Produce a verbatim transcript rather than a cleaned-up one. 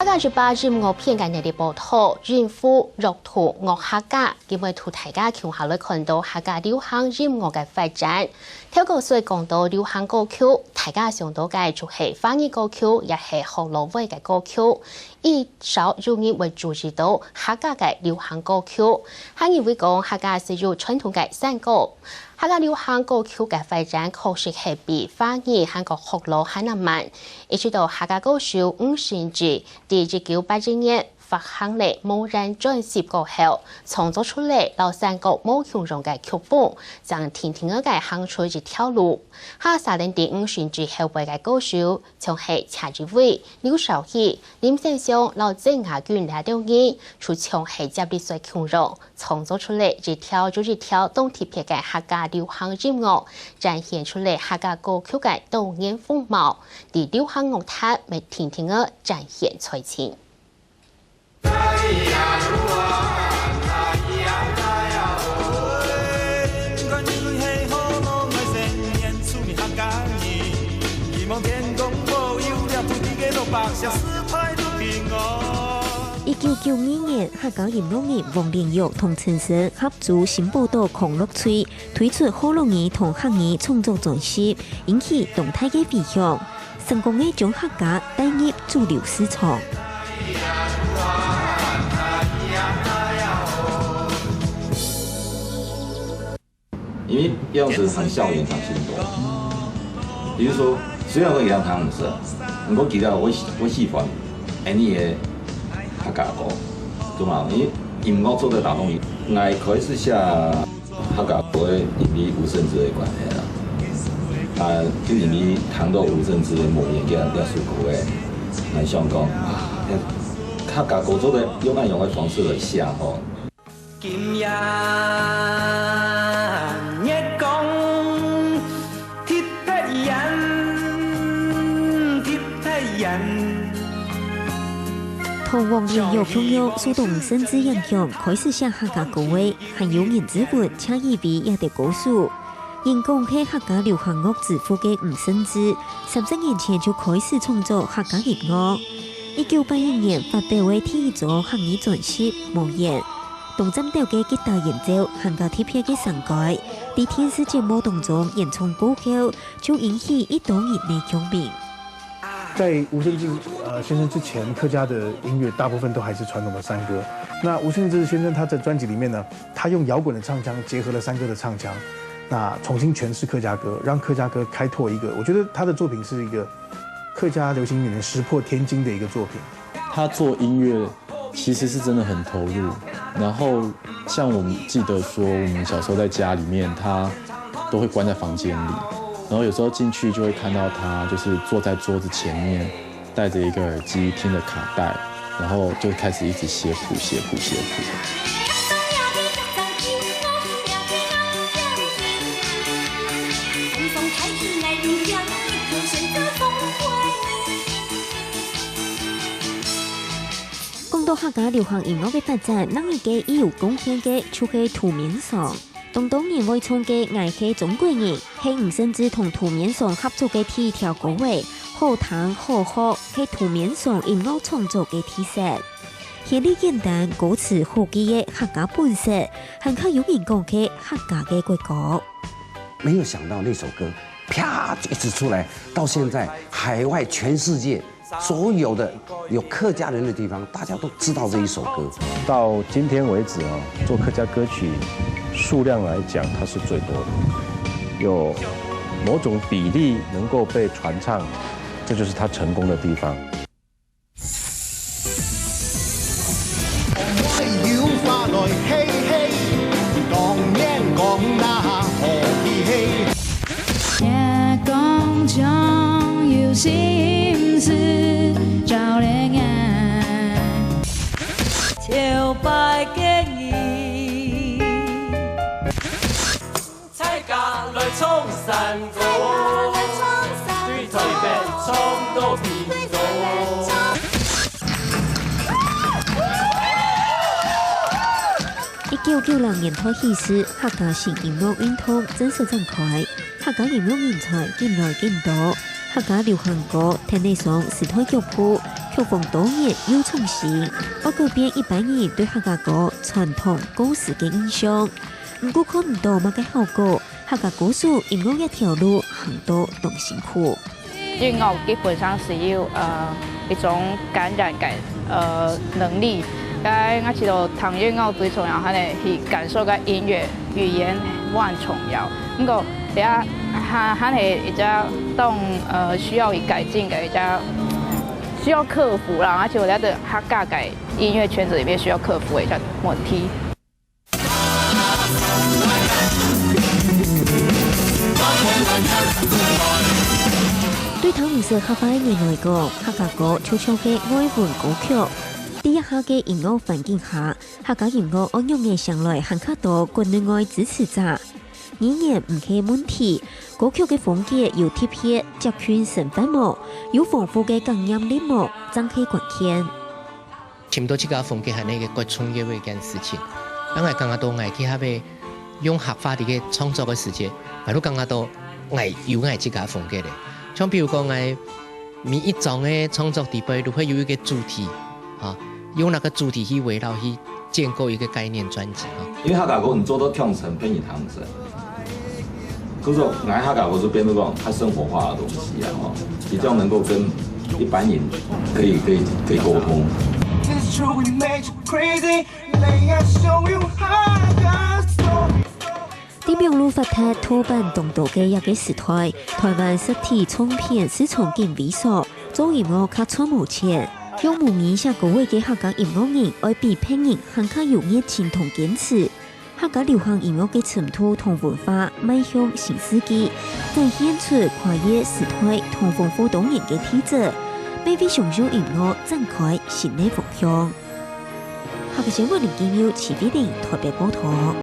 客家一百音樂篇个系列報導，音符、樂團、樂客家，今晡日同大家共下來看到客家流行音樂个發展。頭先所講到流行歌曲，大家想到个就係華語歌曲，也係學老話个歌曲。 較少有人會注意到客家个流行歌曲。還有會講客家係有傳統个山歌。客家流行歌曲个發展確實係比華語還過學老還較慢。一直到客家歌手吳盛智在一九八一年發行了《無緣》專輯過後，創作出來摎山歌無共樣个曲風，正定定仔个行出一條路。客家山歌在吳盛智後背个歌手， 像係謝一偉、劉少奇、林先生摎曾雅君這兜人，就像係接力賽共樣，創作出來一條又一條當特別个客家流行音樂，展現出來客家歌曲个多元風貌，在流行樂壇乜定定仔展現才情。 一九九二年，客家音樂人黃連煜同陳昇合組新寶島康樂隊，推出學老語同客語創作專輯，引起當大个迴響。 成功个將客家帶入主流市場。因為這樣子很校園場性多。比如說，雖然講佢聽毋識，毋過其實我喜，我喜歡恁呢个客家歌，對嘛？因為音樂做得打動人。𠊎開始寫 客家歌个，因為吳盛智个關係啦。啊，就因為聽到吳盛智个《無緣》這，這首歌个，𠊎想講，啊，客家歌做得用恁樣个方式來寫吼。今夜月光特別圓，特別圓。同黃連煜共樣受到吳盛智影響，開始寫客家歌个， 還有顏志文、謝一偉這兜歌手。人講係客家流行樂之父个吳盛智，三十年前就開始創作客家音樂。一九八一年發表个第一張客語專輯《無緣》，當饌頭个吉他演奏還過特別个聲階，在電視節目當中演唱過後，就引起一多人个共鳴。 在吳盛智，呃，先生之前，客家的音樂大部分都還是傳統的山歌。那吳盛智先生他的專輯裡面呢，他用搖滾的唱腔結合了山歌的唱腔，那重新詮釋客家歌，讓客家歌開拓一個，我覺得他的作品是一個客家流行音樂裡面石破天驚的一個作品。他做音樂 其實是真的很投入。然後像我們記得說，我們小時候在家裡面，他都會關在房間裡，然後有時候進去就會看到他就是坐在桌子前面，戴著一個耳機聽著卡帶，然後就開始一直寫譜、寫譜、寫譜。 講到客家流行音樂个發展，另一個已有貢獻个就係杜面霜。當多人會唱个《𠊎係中國人》，係吳盛智同杜面霜合作个第一條歌仔，好聽好學係杜面霜音樂創作个特色。旋律簡單、歌詞好記个客家本色，還較有人講係客家个國歌。沒有想到那首歌啪就一直出來，到現在海外全世界 所有的有客家人的地方，大家都知道這一首歌。到今天為止啊，做客家歌曲數量來講，它是最多的，有某種比例能夠被傳唱，這就是它成功的地方。 一九九零年代起勢，客家新音樂運動正式展開，客家音樂人才緊來緊多，客家流行歌跈等上時代腳步，曲風多元又創新，愛改變一般人對客家歌傳統故事个印象。毋過看毋到麼个效果，客家歌手音樂這條路行到當辛苦。音樂基本上係有呃一種感染感呃能力，該𠊎覺得聽音樂最重要，還係去感受該音樂語言無恁重要。毋過，這還還係一隻當呃需要去改進个一隻需要克服啦，而且我覺得客家个音樂圈子裡面需要克服的一隻問題。對聽毋識客話个人來講，客家歌就像係外文歌曲。在這下个音樂環境下，客家音樂愛仰仔成來還較多國內外支持者？語言毋係問題，歌曲个風格有特別接近生活無？有豐富个感染力無？正係關鍵。 尋到自家風格還係一個蓋重要个一件事情。當𠊎感覺到𠊎去該位用客話个創作个時節，𠊎都感覺到𠊎有𠊎自家風格咧。像比如講，𠊎每一張个創作底背都會有一個主題，哈，用那個主題去圍繞去建構一個概念專輯哈。因為客家歌你做到暢銷，配你聽眾。 可是𠊎客家歌就變成講較生活化个東西啊，吼，比較能夠跟一般人可以可以可以溝通。在網路發達、盜版當多个這個時代，臺灣實體唱片市場緊萎縮，做音樂較賺無錢。用母語寫歌仔个客家音樂人愛比別人還較有熱情同堅持。 客家流行音樂个深度同文化邁向新世紀，展現出跨越時代同豐富多元个特質，乜為上上音樂展開新个方向。客家新聞林金佑、徐偉玲特別報導。